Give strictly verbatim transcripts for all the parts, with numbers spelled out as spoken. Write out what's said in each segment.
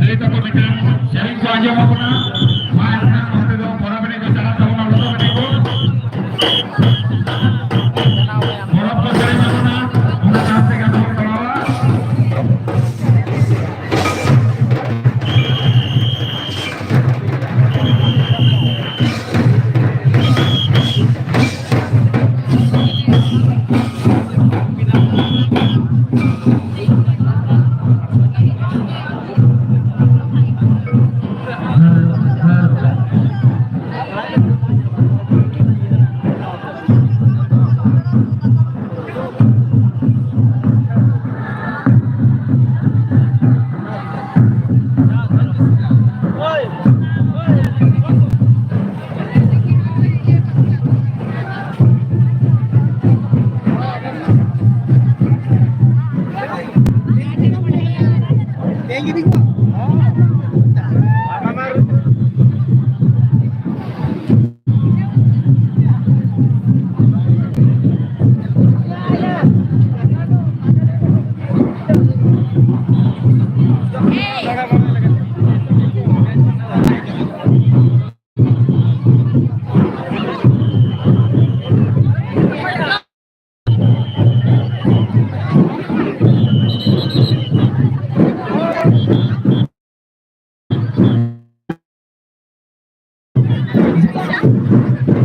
ᱞᱟᱹᱭ ᱛᱟᱠᱚ ᱢᱤᱫᱴᱟᱝ ᱥᱮᱨᱮᱧ ᱠᱚ ᱟᱸᱡᱚᱢ ᱟᱵᱚᱱᱟ᱾ ᱢᱟ ᱮᱱᱠᱷᱟᱱ ᱱᱚᱛᱮ ᱫᱚ ᱯᱚᱨᱚᱵᱽ ᱮᱱᱮᱡ ᱠᱚ ᱪᱟᱞᱟᱜ ᱛᱟᱵᱚᱱᱟ, ᱞᱚᱥᱚᱫ ᱮᱱᱮᱡ ᱠᱚ᱾ ᱯᱚᱨᱚᱵᱽ ᱠᱚ ᱥᱮᱨᱮᱧ ᱟᱵᱚᱱᱟ, ᱚᱱᱟ ᱥᱟᱶ ᱛᱮᱜᱮ ᱟᱵᱚ ᱵᱚᱱ ᱛᱚᱲᱟᱣᱟ᱾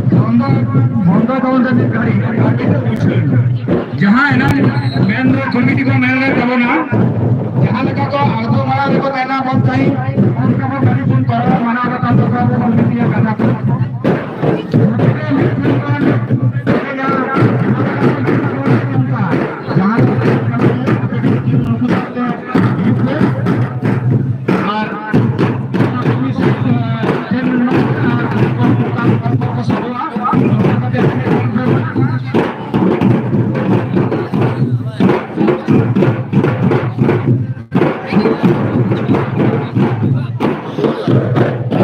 ᱵᱚᱱᱫᱚ, ᱵᱚᱱᱫᱚ ᱛᱟᱵᱚᱱ ᱯᱮ ᱢᱤᱫ ᱜᱷᱟᱹᱲᱤ, ᱟᱹᱰᱤ ᱜᱮ ᱩᱪᱷᱟᱹᱱ᱾ ᱡᱟᱦᱟᱸ ᱮᱱᱟᱝ ᱢᱮᱱ ᱫᱚ ᱠᱚᱢᱤᱴᱤ ᱠᱚ ᱢᱮᱱ ᱞᱮᱫ ᱛᱟᱵᱚᱱᱟ, ᱡᱟᱦᱟᱸ ᱞᱮᱠᱟ ᱠᱚ ᱟᱬᱜᱚ ᱢᱟᱲᱟᱝ ᱨᱮᱠᱚ ᱢᱮᱱᱟ ᱵᱚᱱ ᱛᱟᱦᱮᱸ, ᱚᱱᱠᱟ ᱵᱚᱱ ᱜᱟᱹᱰᱤ ᱵᱚᱱ ᱯᱟᱨᱚᱢᱟ, ᱢᱟᱱᱟᱣ ᱠᱟᱛᱮ ᱟᱵᱚ ᱵᱚᱱ ᱤᱫᱤᱭᱟ ᱠᱟᱛᱷᱟ ᱠᱚ᱾ ᱡᱟᱦᱟᱸ ᱞᱮᱠᱟ ᱟᱨ ᱚᱱᱟ ᱠᱚᱢᱤᱥᱚᱱ ᱴᱷᱮᱱ ᱢᱮᱱᱟᱜ ᱟᱠᱟᱫ ᱟᱨ ᱩᱱᱠᱩ ᱚᱱᱠᱟ ᱠᱚ ᱥᱟᱵᱚᱜᱼᱟ᱾ ᱚᱱᱠᱟ ᱠᱟᱛᱮ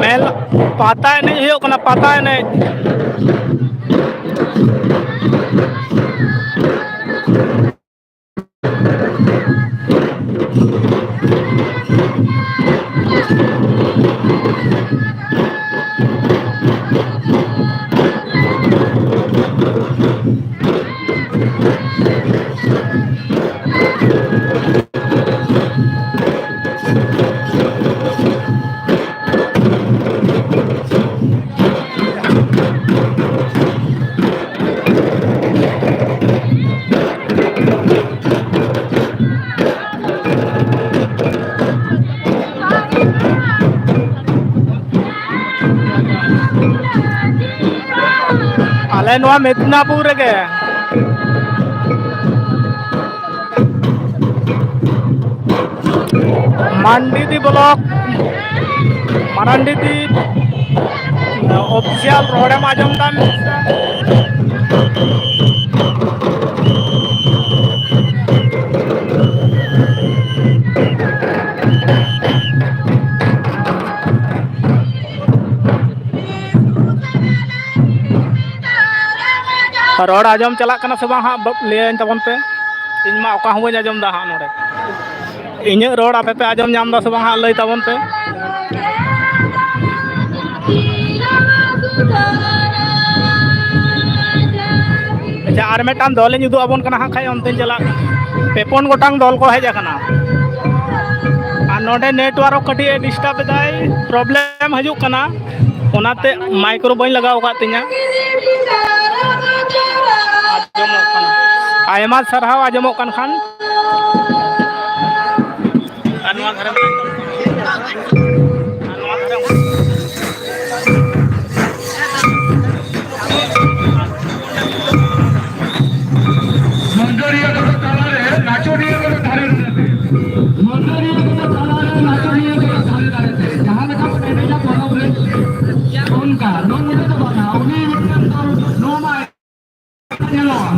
ᱢᱮᱞ ᱯᱟᱛᱟ ᱮᱱᱮᱡ ᱦᱩᱭᱩᱜ ᱠᱟᱱᱟ, ᱯᱟᱛᱟ ᱮᱱᱮᱡ᱾ ᱟᱞᱮ ᱱᱚᱣᱟ ᱢᱮᱫᱽᱱᱟᱯᱩᱨ ᱨᱮᱜᱮ᱾ ᱢᱟᱱᱰᱤᱫᱤ ᱵᱞᱚᱠ, ᱢᱟᱨᱟᱱᱰᱤᱫᱤ ᱚᱯᱷᱤᱥᱤᱭᱟᱞ ᱨᱚᱲᱮᱢ ᱟᱸᱡᱚᱢ ᱫᱟ? ᱨᱚᱲ ᱟᱸᱡᱚᱢ ᱪᱟᱞᱟᱜ ᱠᱟᱱᱟ ᱥᱮ ᱵᱟᱝ ᱦᱟᱸᱜ, ᱵᱟᱯ-, ᱞᱟᱹᱭᱟᱹᱧ ᱛᱟᱵᱚᱱ ᱯᱮ᱾ ᱤᱧ ᱢᱟ ᱚᱠᱟ ᱦᱚᱸ ᱵᱟᱹᱧ ᱟᱸᱡᱚᱢ ᱫᱟ ᱦᱟᱸᱜ ᱱᱚᱰᱮ᱾ ᱤᱧᱟᱹᱜ ᱨᱚᱲ ᱟᱯᱮ ᱯᱮ ᱟᱸᱡᱚᱢ ᱧᱟᱢ ᱫᱟ ᱥᱮ ᱵᱟᱝ ᱦᱟᱸᱜ, ᱞᱟᱹᱭ ᱛᱟᱵᱚᱱ ᱯᱮ᱾ ᱟᱪᱪᱷᱟ, ᱟᱨ ᱢᱤᱫᱴᱟᱝ ᱫᱚᱞᱤᱧ ᱩᱫᱩᱜ ᱟᱵᱚᱱ ᱠᱟᱱᱟ ᱦᱟᱸᱜ, ᱠᱷᱟᱡ ᱚᱱᱛᱮᱧ ᱪᱟᱞᱟᱜ ᱠᱟᱱᱟ᱾ ᱯᱮ ᱯᱩᱱ ᱜᱚᱴᱟᱝ ᱫᱚᱞ ᱠᱚ ᱦᱮᱡ ᱟᱠᱟᱱᱟ᱾ ᱟᱨ ᱱᱚᱰᱮ ᱱᱮᱴᱣᱟᱨᱠ ᱠᱟᱹᱴᱤᱡ ᱮ ᱰᱤᱥᱴᱟᱵ ᱮᱫᱟᱭ, ᱯᱨᱚᱵᱞᱮᱢ ᱦᱤᱡᱩᱜ ᱠᱟᱱᱟ, ᱚᱱᱟᱛᱮ ᱢᱟᱭᱠᱨᱳ ᱵᱟᱹᱧ ᱞᱟᱜᱟᱣ ᱟᱠᱟᱫ ᱛᱤᱧᱟᱹ᱾ ᱟᱸᱡᱚᱢᱚᱜ ᱠᱟᱱᱟ᱾ ᱟᱭᱢᱟ ᱥᱟᱨᱦᱟᱣ ᱟᱸᱡᱚᱢᱚᱜ ᱠᱟᱱ ᱠᱷᱟᱱ᱾ ᱟᱨ ᱱᱚᱣᱟ ᱫᱷᱟᱨᱮ ᱢᱟ ᱮᱠᱫᱚᱢ᱾ ᱟᱨ ᱱᱚᱣᱟ ᱫᱷᱟᱨᱮ ᱢᱟ᱾ ᱢᱟᱹᱫᱟᱹᱲᱤᱭᱟᱹ ᱠᱚᱫᱚ ᱛᱟᱞᱟᱨᱮ, ᱱᱟᱪᱚᱱᱤᱭᱟᱹ ᱠᱚᱫᱚ ᱫᱷᱟᱨᱮ ᱫᱷᱟᱨᱮ ᱛᱮ᱾ ᱢᱟᱹᱫᱟᱹᱲᱤᱭᱟᱹ ᱠᱚᱫᱚ ᱛᱟᱞᱟᱨᱮ, ᱱᱟᱪᱚᱱᱤᱭᱟᱹ ᱠᱚᱫᱚ ᱫᱷᱟᱨᱮ ᱫᱷᱟᱨᱮ ᱛᱮ᱾ ᱡᱟᱦᱟᱸ ᱞᱮᱠᱟ ᱠᱚ ᱮᱱᱮᱡᱟ ᱯᱚᱨᱚᱵᱽ ᱨᱮ, ᱚᱱᱠᱟ᱾ ᱱᱚᱣᱟ ᱢᱚᱛᱚ ᱫᱚ ᱵᱟᱝᱟ, ᱩᱱᱤ ᱢᱤᱫᱴᱟᱝ ᱫᱚ ᱱᱚᱣᱟ ᱢᱟ ᱧᱮᱞᱚᱜᱼᱟ᱾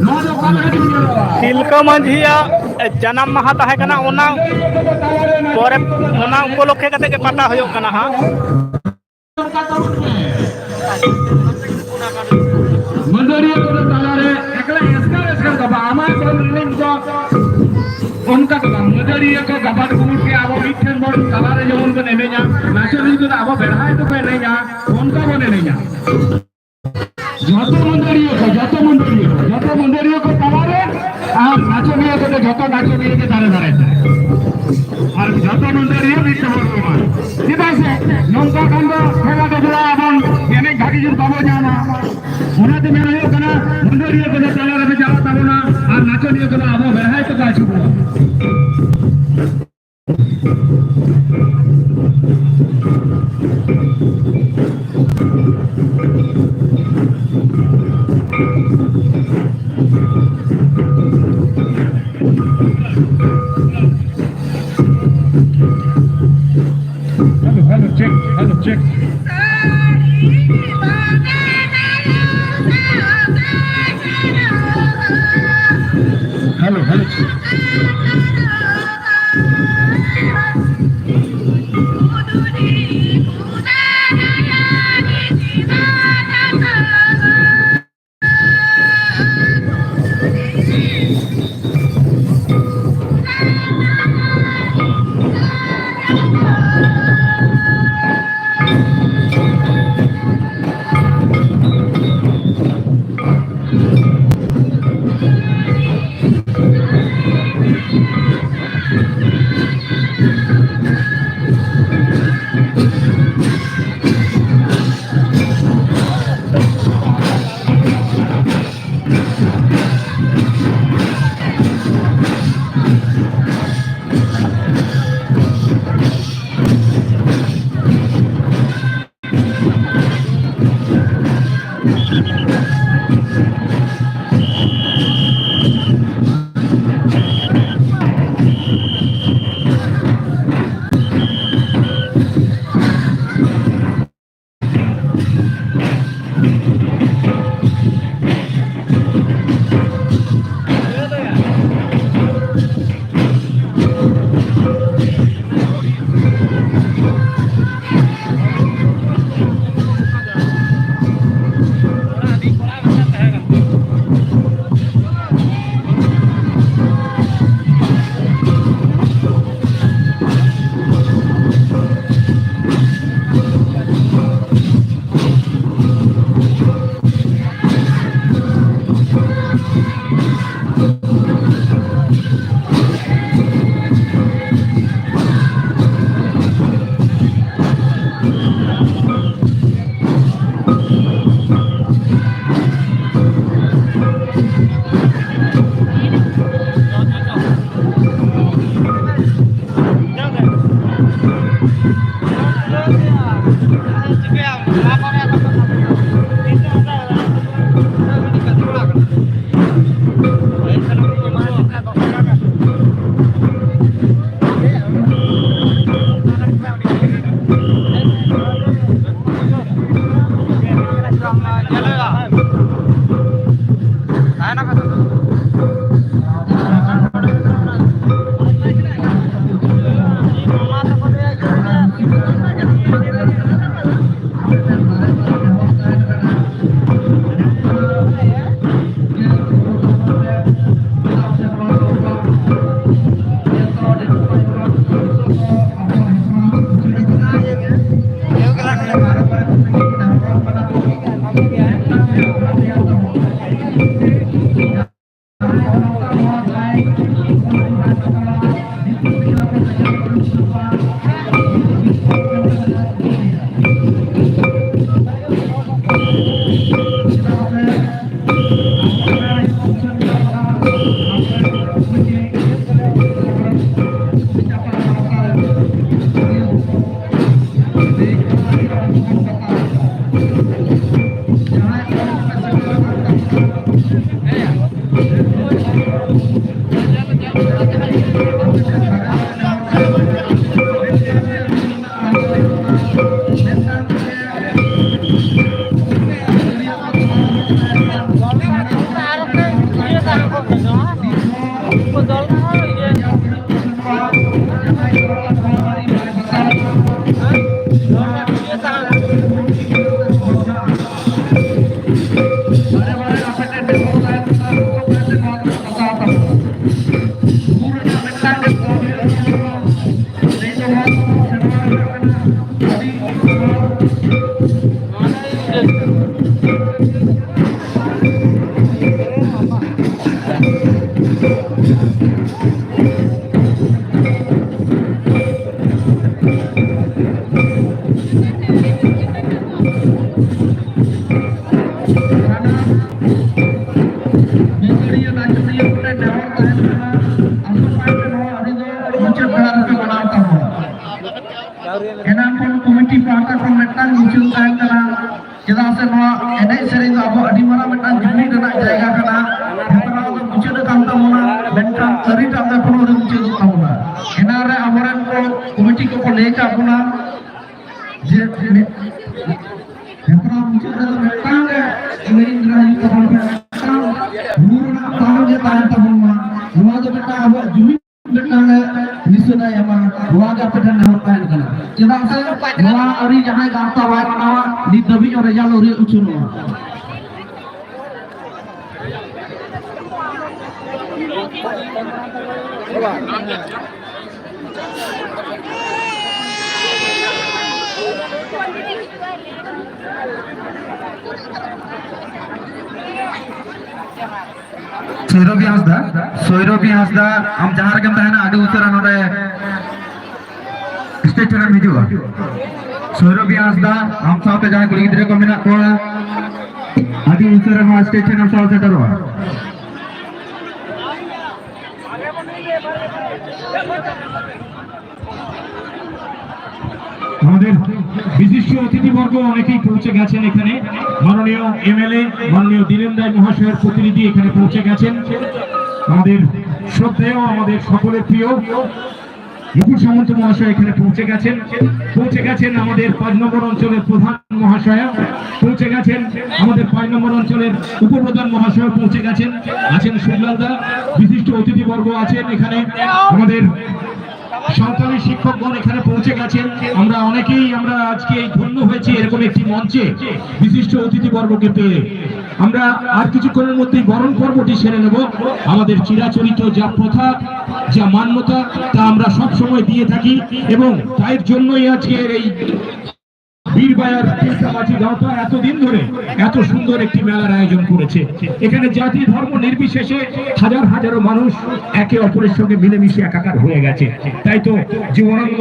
ᱱᱚᱣᱟ ᱫᱚ ᱚᱠᱟ ᱞᱮᱠᱟ ᱪᱚᱝ ᱧᱮᱞᱚᱜᱼᱟ? ᱛᱤᱞᱠᱟᱹ ᱢᱟᱹᱡᱷᱤᱭᱟᱜ ᱡᱟᱱᱟᱢ ᱢᱟᱦᱟ ᱛᱟᱦᱮᱸ ᱠᱟᱱᱟ, ᱚᱱᱟ ᱯᱚᱨᱮ, ᱚᱱᱟ ᱩᱯᱚᱞᱚᱠᱠᱷᱮ ᱠᱟᱛᱮ ᱜᱮ ᱯᱟᱛᱟ ᱦᱩᱭᱩᱜ ᱠᱟᱱᱟ ᱦᱟᱸᱜ᱾ ᱢᱟᱹᱫᱟᱹᱲᱤᱭᱟᱹ ᱠᱚᱫᱚ ᱛᱟᱞᱟᱨᱮ ᱮᱠᱞᱟ ᱮᱥᱠᱟᱨ ᱮᱥᱠᱟᱨ ᱫᱚ ᱵᱟᱝ, ᱟᱢᱟᱜ ᱫᱚᱞ ᱨᱤᱱᱤᱡ ᱫᱚ ᱚᱱᱠᱟ ᱫᱚ ᱵᱟᱝ, ᱢᱟᱹᱫᱟᱹᱲᱤᱭᱟᱹ ᱢᱩᱱᱰᱟᱹᱨᱤᱭᱟᱹ ᱠᱚ ᱜᱟᱵᱟᱱ ᱜᱩᱢᱩᱴ ᱠᱮ ᱟᱵᱚ ᱢᱤᱫ ᱴᱷᱮᱱ ᱵᱚᱱ ᱛᱟᱞᱟ ᱨᱮ ᱡᱮᱢᱚᱱ ᱵᱚᱱ ᱮᱱᱮᱡᱟ, ᱱᱟᱪᱚᱱᱤᱭᱟᱹ ᱠᱚᱫᱚ ᱟᱵᱚ ᱵᱮᱲᱦᱟᱭ ᱛᱮᱠᱚ ᱮᱱᱮᱡᱟ, ᱚᱱᱠᱟ ᱵᱚᱱ ᱮᱱᱮᱡᱟ᱾ ᱡᱚᱛᱚ ᱢᱩᱱᱰᱟᱹᱨᱤᱭᱟᱹ ᱠᱚ, ᱡᱚᱛᱚ ᱢᱩᱱᱰᱟᱹᱨᱤᱭᱟᱹ ᱠᱚ, ᱡᱚᱛᱚ ᱢᱩᱱᱰᱟᱹᱨᱤᱭᱟᱹ ᱠᱚ ᱛᱟᱞᱟ ᱨᱮ, ᱟᱨ ᱱᱟᱪᱚᱱᱤᱭᱟᱹ ᱠᱚᱫᱚ ᱡᱚᱛᱚ ᱱᱟᱪᱚᱱᱤᱭᱟᱹ ᱜᱮ ᱫᱷᱟᱨᱮ ᱫᱷᱟᱨᱮ ᱛᱮ᱾ ᱟᱨ ᱡᱚᱛᱚ ᱢᱩᱱᱰᱟᱹᱨᱤᱭᱟᱹ ᱢᱤᱫ ᱛᱮᱵᱚᱱ ᱨᱩᱢᱟ᱾ ᱪᱮᱫᱟᱜ ᱥᱮ ᱱᱚᱝᱠᱟ ᱠᱷᱟᱱ ᱫᱚ ᱦᱮᱞᱟ ᱫᱚ ᱛᱷᱚᱲᱟ ᱵᱚᱱ ᱮᱱᱮᱡ ᱵᱷᱟᱹᱜᱤ ᱡᱩᱛ ᱵᱟᱵᱚ ᱧᱟᱢᱟ᱾ ᱚᱱᱟᱛᱮ ᱢᱮᱱ ᱦᱩᱭᱩᱜ ᱠᱟᱱᱟ, ᱢᱩᱱᱰᱟᱹᱨᱤᱭᱟᱹ ᱠᱚᱫᱚ ᱛᱟᱞᱟ ᱨᱮᱯᱮ ᱪᱟᱞᱟᱜ ᱛᱟᱵᱚᱱᱟ ᱟᱨ ᱱᱟᱪᱚᱱᱤᱭᱟᱹ ᱠᱚᱫᱚ ᱟᱵᱚ ᱵᱮᱲᱦᱟᱭ ᱛᱮᱠᱚ ᱟᱹᱪᱩᱨᱚᱜᱼᱟ᱾ Hello, hello, check, hello, check. Hello, hello, check. ᱮᱱᱟᱝ ᱠᱷᱚᱱ ᱠᱚᱢᱤᱴᱤ ᱯᱟᱦᱴᱟ ᱠᱷᱚᱱ ᱢᱤᱫᱴᱟᱝ ᱢᱤᱪᱷᱤᱞ ᱛᱟᱦᱮᱸ ᱠᱟᱱᱟ, ᱪᱮᱫᱟᱜ ᱥᱮ ᱱᱚᱣᱟ ᱮᱱᱮᱡ ᱥᱮᱨᱮᱧ ᱫᱚ ᱟᱵᱚ ᱟᱹᱰᱤ ᱢᱟᱨᱟᱝ ᱢᱤᱫᱴᱟᱝ ᱡᱩᱢᱤᱫ ᱨᱮᱱᱟᱜ ᱡᱟᱭᱜᱟ ᱠᱟᱱᱟ᱾ ᱦᱮᱯᱨᱟᱣ ᱫᱚ ᱢᱩᱪᱟᱹᱫ ᱟᱠᱟᱱ ᱛᱟᱵᱚᱱᱟ, ᱢᱮᱱᱠᱷᱟᱱ ᱟᱹᱨᱤᱴᱟᱜ ᱫᱚ ᱮᱠᱷᱚᱱᱳ ᱟᱹᱣᱨᱤ ᱢᱩᱪᱟᱹᱫᱚᱜ ᱛᱟᱵᱚᱱᱟ᱾ ᱮᱱᱟᱝ ᱨᱮ ᱟᱵᱚᱨᱮᱱ ᱠᱚ ᱠᱚᱢᱤᱴᱤ ᱠᱚᱠᱚ ᱞᱟᱹᱭ ᱟᱠᱟᱫ ᱵᱚᱱᱟ ᱡᱮ ᱢᱤᱫ ᱦᱮᱯᱨᱟᱣ ᱢᱩᱪᱟᱹᱫ ᱨᱮᱫᱚ ᱢᱤᱫᱴᱟᱝ ᱜᱮ ᱮᱱᱮᱡ ᱨᱮ ᱦᱩᱭᱩᱜ ᱛᱟᱵᱚᱱ ᱯᱮ, ᱢᱤᱫᱴᱟᱝ ᱨᱩ ᱨᱮᱱᱟᱜ ᱛᱟᱞ ᱜᱮ ᱛᱟᱦᱮᱱ ᱛᱟᱵᱚᱱ ᱢᱟ᱾ ᱱᱚᱣᱟ ᱫᱚ ᱢᱤᱫᱴᱟᱝ ᱟᱵᱚᱣᱟᱜ ᱡᱩᱢᱤᱫ ᱢᱤᱫᱴᱟᱝ ᱞᱮ ᱱᱤᱥᱟᱹᱱᱟ ᱮᱢᱟ, ᱱᱚᱣᱟ ᱜᱮ ᱟᱯᱮ ᱴᱷᱮᱱ ᱱᱮᱦᱚᱨ ᱛᱟᱦᱮᱱ ᱠᱟᱱᱟ᱾ ᱪᱮᱫᱟᱜ ᱥᱮ ᱱᱚᱣᱟ ᱟᱹᱨᱤ ᱡᱟᱦᱟᱸᱭ ᱜᱟᱶᱛᱟ ᱵᱟᱭ ᱢᱟᱱᱟᱣᱟ, ᱱᱤᱛ ᱫᱷᱟᱹᱵᱤᱡ ᱦᱚᱸ ᱨᱮᱡᱟᱞᱴ ᱟᱹᱣᱨᱤ ᱩᱪᱷᱟᱹᱱᱚᱜᱼᱟ᱾ ᱥᱚᱭᱨᱚᱵᱤ ᱦᱟᱸᱥᱫᱟ, ᱥᱚᱭᱨᱚᱵᱤ ᱦᱟᱸᱥᱫᱟ, ᱟᱢ ᱡᱟᱦᱟᱸ ᱨᱮᱜᱮᱢ ᱛᱟᱦᱮᱱᱟ, ᱟᱹᱰᱤ ᱩᱥᱟᱹᱨᱟ ᱱᱚᱰᱮ ᱥᱴᱮᱡ ᱴᱷᱮᱱᱮᱢ ᱦᱤᱡᱩᱜᱼᱟ᱾ ᱥᱚᱭᱨᱚᱵᱤ ᱦᱟᱸᱥᱫᱟ, ᱟᱢ ᱥᱟᱶᱛᱮ ᱡᱟᱦᱟᱸᱭ ᱠᱩᱲᱤ ᱜᱤᱫᱽᱨᱟᱹ ᱠᱚ ᱢᱮᱱᱟᱜ ᱠᱚᱣᱟ, ᱟᱹᱰᱤ ᱩᱥᱟᱹᱨᱟ ᱱᱚᱣᱟ ᱥᱴᱮᱡ ᱴᱷᱮᱱᱮᱢ ᱥᱟᱶ ᱥᱮᱴᱮᱨᱚᱜᱼᱟ᱾ আমাদের বিশিষ্ট অতিথিবর্গ অনেকেই পৌঁছে গেছেন এখানে। মাননীয় এমএলএ, মাননীয় দীনেন রায় মহাশয়ের প্রতিনিধি এখানে পৌঁছে গেছেন। আমাদের শ্রদ্ধেয়, আমাদের সকলের প্রিয় মুকুল সামন্ত মহাশয় এখানে পৌঁছে গেছেন। পৌঁছে গেছেন আমাদের পাঁচ নম্বর অঞ্চলের প্রধান মহাশয়া, পৌঁছে গেছেন আমাদের পাঁচ নম্বর অঞ্চলের উপপ্রধান মহাশয়, পৌঁছে গেছেন, আছেন সুরলাল দা, বিশিষ্ট অতিথিবর্গ আছেন এখানে, আমাদের সাঁওতালি শিক্ষকগণ এখানে পৌঁছে গেছেন। আমরা অনেকেই, আমরা আজকে এই ধন্য হয়েছি এরকম একটি মঞ্চে বিশিষ্ট অতিথিবর্গকে পেয়ে। আমরা আর কিছুক্ষণের মধ্যেই বরণ পর্বটি সেরে নেব। আমাদের চিরাচরিত যা প্রথা, যা মান্যতা, তা আমরা সব সময় দিয়ে থাকি এবং তার জন্যই আজকের এই বীরবায়ার তিলকা মাঝি গাঁওটা এতদিন ধরে এত সুন্দর একটি মেলার আয়োজন করেছে। এখানে জাতি ধর্ম নির্বিশেষে হাজার হাজারো মানুষ একে অপরের সঙ্গে মিলেমিশে একাকার হয়ে গেছে। তাই তো জীবনানন্দ